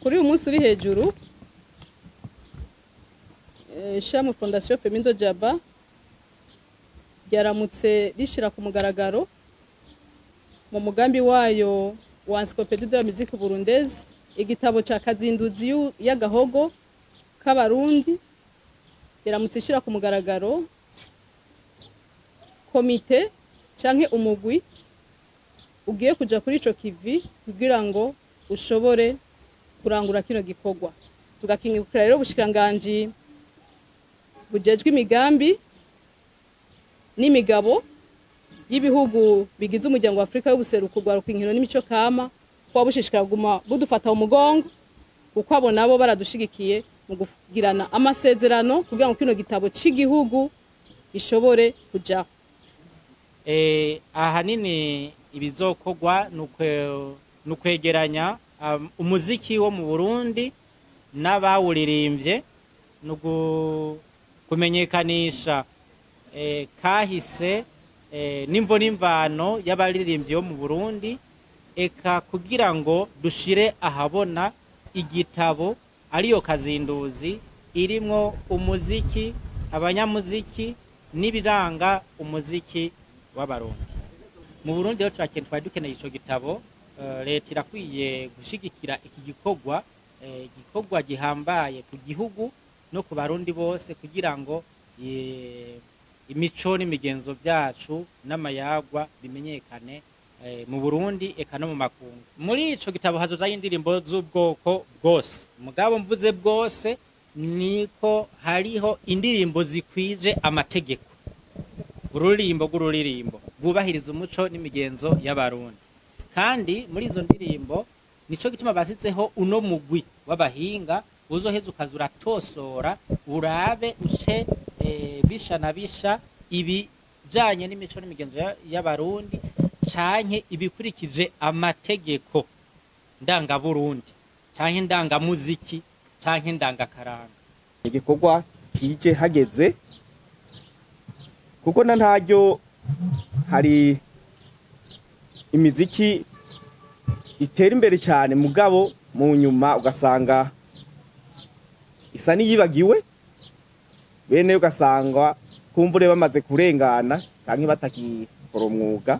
Kuri uyu munsi uri hejuru, ishirahamwe Fondation Femindo Jaba ryaramutse rishira ku mugaragaro mu mugambi wayo wa Encyclopédie de la musique burundaise igitabo ca Kazinduzi y'agahogo k'Abarundi. Yaramutse ishira ku mugaragaro komite canke umugwi ugiye kuja kuri ico kivi kugira ngo ushobore kurangura kino gikorwa. Tugakingukira rero ubushikiranganji bujejwe imigambi n'imigabo y'ibihugu bigize Umuryango wa Afrika y'Ubuseruko, rwaruka, inkino n'imico kama, kuba bushishikara kuguma budufata mu mugongo, kuko abo nabo baradushigikiye mu kugirana amasezerano kugira ngo kino gitabo c'igihugu gishobore kujaho. Ahanini ibizokorwa ni ukwegeranya umuziki wo mu Burundi n'abawuririmbye, ni kumenyekanisha kahise n'imvo n'imvano y'abaririmbyi bo mu Burundi, eka kugira ngo dushire ahabona igitabo ariyo Kazinduzi irimwo umuziki, abanyamuziki n'ibiranga umuziki w'Abarundi mu Burundi. Rero turakeneye, twari dukeneye ico gitabo. Leta irakwiye gushigikira iki gikorwa, gikorwa gihambaye ku gihugu no ku Barundi bose, kugira ngo imico n'imigenzo vyacu n'amayagwa bimenyekane mu Burundi eka no mu makungu. Muri ico gitabo hazozayo indirimbo z'ubwoko bwose. Mugabo mvuze bwose niko hariho indirimbo zikwije amategeko, ururirimbo rw'ururirimbo rwubahiriza umuco n'imigenzo y'Abarundi. Kandi muri izo ndirimbo, nico gituma basizeho uno mugwi w'abahinga uzoheza ukaza uratosora, urabe uce bisha na bisha ibijanye n'imico n'imigenzo y'Abarundi canke ibikurikije amategeko ndangaburundi canke ndangamuziki canke ndangakaranga. Igikorwa kije hageze, kuko na ntaryo hari imiziki itera imbere cyane, mugabo mu nyuma ugasanga isa n'iyibagiwe bene, ugasanga kumbure bamaze kurengana canke batakikora umwuga,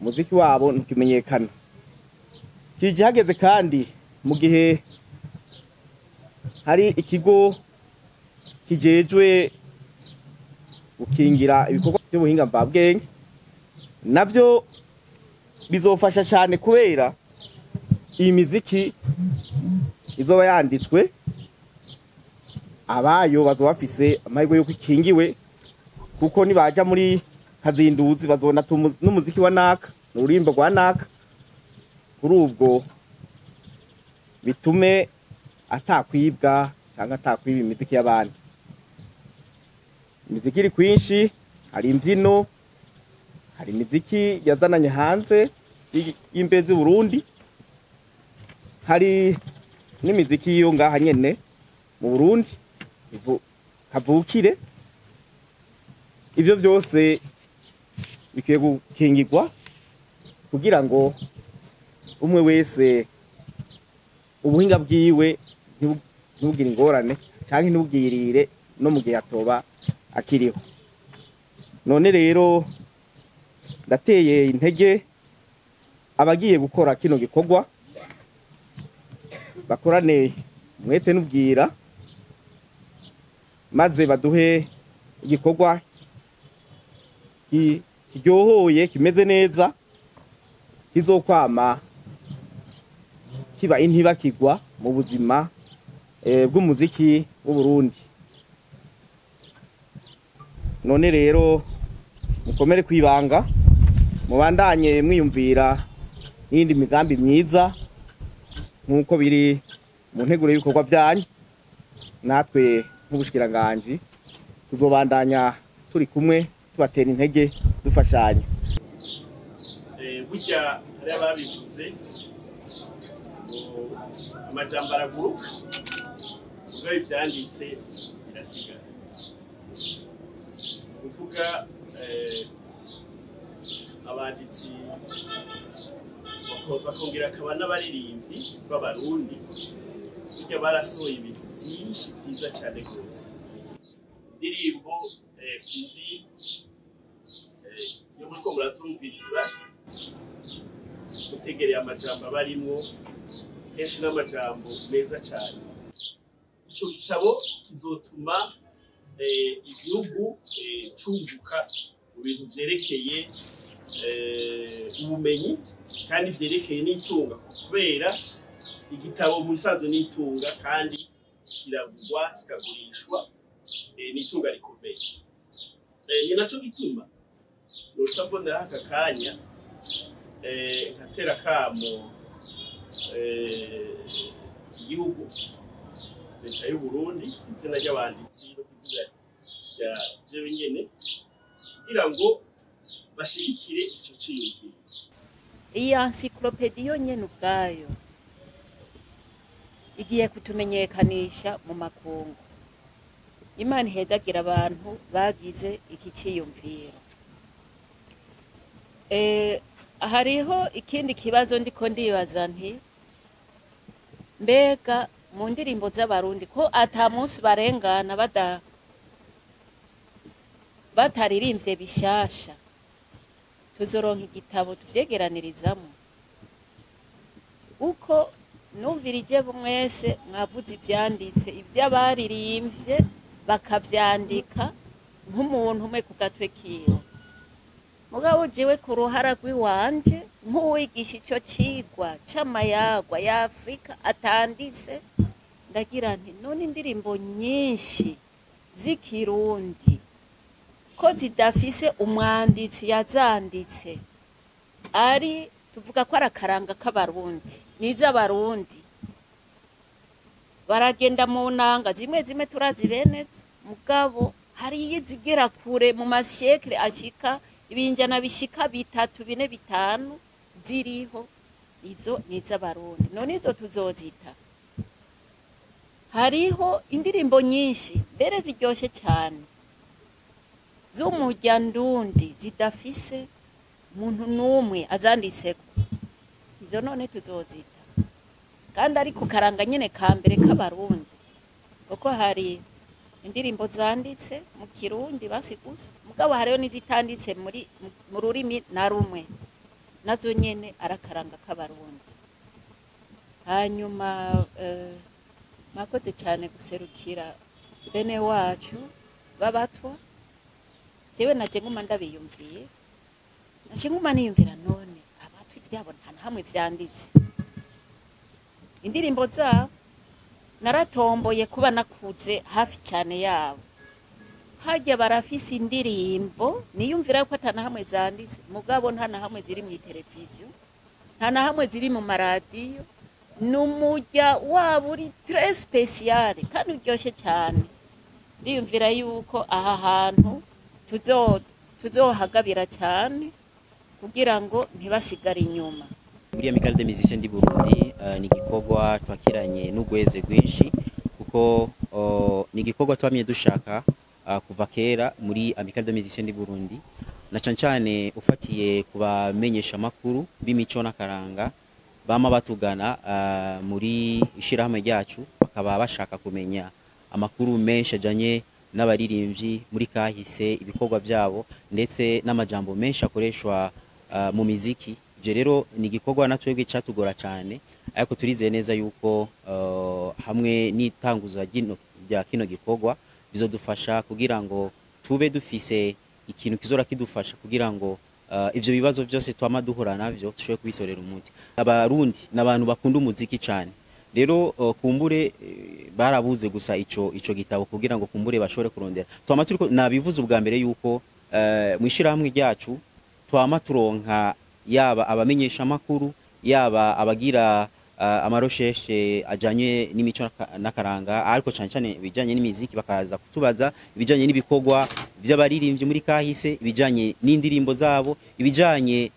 umuziki wabo ntukimenyekana. Kije hageze kandi mu gihe hari ikigo kijejwe gukingira ibikorwa by'ubuhinga mvabwenge, navyo bizofasha cyane kubera iyi miziki izoba yanditswe, abayo bazoba bafise amahirwe yuko ikingiwe, kuko nibaja muri Kazinduzi bazobona n'umuziki wa naka, n'ururimbo rwa naka. Kuri ubwo bitume atakwibwa cyangwa atakwiba imiziki y'abandi. Imiziki iri kwinshi, hari imbyino, hari imiziki yazananye hanze y'imbe z'Uburundi, hari n'imiziki yo ngaha nyene mu Burundi kavukire. Ivyo vyose bikwiye gukingirwa kugira ngo umwe wese ubuhinga bwiwe ntibugire ingorane canke ntibugirire no mu gihe atoba akiriho. None rero ndateye intege abagiye gukora kino gikorwa, bakorane umwete n'ubwira, maze baduhe igikorwa kiryohoye, kimeze neza, kizokwama kiba intibakigwa mu buzima bw'umuziki w'Uburundi. None rero mukomere kwibanga, mubandanye mwiyumvira n'iyindi migambi myiza nk'uko biri mu nteguro y'ibikorwa byanyu. Natwe nk'ubushikiranganji tuzobandanya turi kumwe, tubatera intege, dufashanya. Burya hari ababivuze ngo amajambo araguruka, ubwo ivyanditse birasigara. Kuvuga abanditsi bakomeye. Bakongera akaba n'abaririmbyi b'Abarundi. Burya barasohoye ibintu byinshi byiza cyane rwose, indirimbo sinzi iyo muriko murazumviriza, mutegereye amajambo aba arimwo, kenshi n'amajambo meza cyane. Ico gitabo kizotuma igihugu cunguka mu bintu vyerekeye ubumenyi kandi vyerekeye n'itunga, kubera igitabo mu bisanzwe n'itunga kandi kiragurwa, kikagurishwa, n'itunga rikomeye. Ni naco gituma noca mboneraho aka kanya nkatera kamo igihugu, leta y'u Burundi, izina ry'abanditsi no kw'izina rya jewe nyene, kugira ngo bashigikire ico ciyumviro. Iyi encyclopédie yonyene ubwayo igiye kutumenyekanisha mu makungu. Imana ihezagira abantu bagize iki ciyumviro. Hariho ikindi kibazo ndiko ndibaza nti: mbega mu ndirimbo z'Abarundi, ko ata munsi barengana bataririmbye bishasha, tuzoronka igitabo tuvyegeranirizamo? Uko numvirije mwese mwavuze ivyanditse, ivy'abaririmbye bakavyandika nk'umuntu umwe ku gatwe kiwe, mugabo jewe ku ruhara rw'iwanje nk'uwigisha ico cigwa c'amayagwa ya Afrika atanditse, ndagira nti: none indirimbo nyinshi z'Ikirundi ko zidafise umwanditsi yazanditse, ari tuvuga ko ari akaranga k'Abarundi, n'iz'Abarundi baragenda mu nanga zimwe zimwe turazi benezo, mugabo hari izigera kure mu ma siècles ashika ibinjana bishika bitatu, bine, bitanu ziriho, izo n'iz'Abarundi, none izo tuzozita? Hariho indirimbo nyinshi mbere ziryoshe cyane z'umurya ndundi zidafise umuntu n'umwe azanditseko, izo none tuzozita? Kandi ari ku karanga nyene ka mbere k'Abarundi, kuko hari indirimbo zanditse mu Kirundi basi gusa, mugabo hariho n'izitanditse muri mu rurimi na rumwe, nazo nyene ari akaranga k'Abarundi. Hanyuma mwakoze cyane guserukira bene wacu b'Abatwa. Jewe naje nguma ndabiyumviye, naje nguma niyumvira: none Abatwa ivyabo nta na hamwe vyanditse, indirimbo zabo? Naratomboye kuba nakuze hafi cyane yabo. Harya barafise indirimbo niyumvira yuko ata na hamwe zanditse, mugabo nta na hamwe ziri mu televiziyo, nta na hamwe ziri mu maradiyo. Ni umurya wabo uri très spécial kandi uryoshe cyane. Ndiyumvira yuko aha hantu tuzohagabira cyane kugira ngo ntibasigare inyuma. Muri Amicale des Musiciens du Burundi, ni igikorwa twakiranye n'ugweze rwinshi, kuko ni igikorwa twamye dushaka kuva kera muri Amicale des Musiciens du Burundi, na cane cane ufatiye kubamenyesha amakuru b'imico n'akaranga bama batugana muri ishirahamwe ryacu, bakaba bashaka kumenya amakuru menshi ajanye n'abaririmbyi muri kahise, ibikorwa byabo, ndetse n'amajambo menshi akoreshwa mu miziki. Ivyo rero ni igikorwa na twebwe catugora cyane, ariko turizeye neza yuko hamwe n'itanguza rya kino gikorwa bizodufasha kugira ngo tube dufise ikintu kizora kidufasha kugira ngo ivyo bibazo byose twama duhura navyo dushobore kubitorera umuti. Abarundi n'abantu bakunda umuziki cyane. Rero kumbure barabuze gusa ico gitabo kugira ngo kumbure bashobore kurondera. Twama turiko nabivuze ubwa mbere yuko mwishirahamwe ryacu twama turonka yaba abamenyesha makuru, yaba abagira amarosheshe ajanye n'imico n'akaranga, ariko cyane cyane ibijanye n'imiziki, bakaza kutubaza ibijanye n'ibikorwa by'abaririmbyi muri kahise, ibijanye n'indirimbo zabo, ibijanye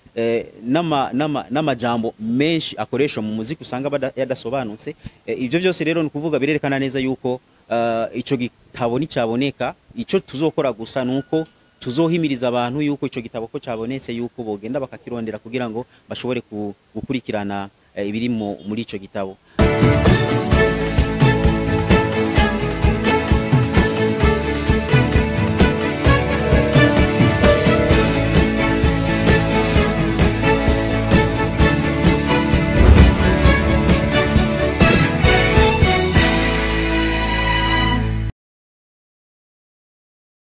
n'amajambo menshi akoreshwa mu muziki usanga yadasobanutse. Ibyo byose rero ni ukuvuga birerekana neza yuko ico gitabo nicaboneka, ico tuzokora gusa nuko Tuzohimiriza abantu yuko ico gitabo ko cabonetse, yuko bogenda bakakirondera kugira ngo bashobore gukurikirana ibiri muri ico gitabo.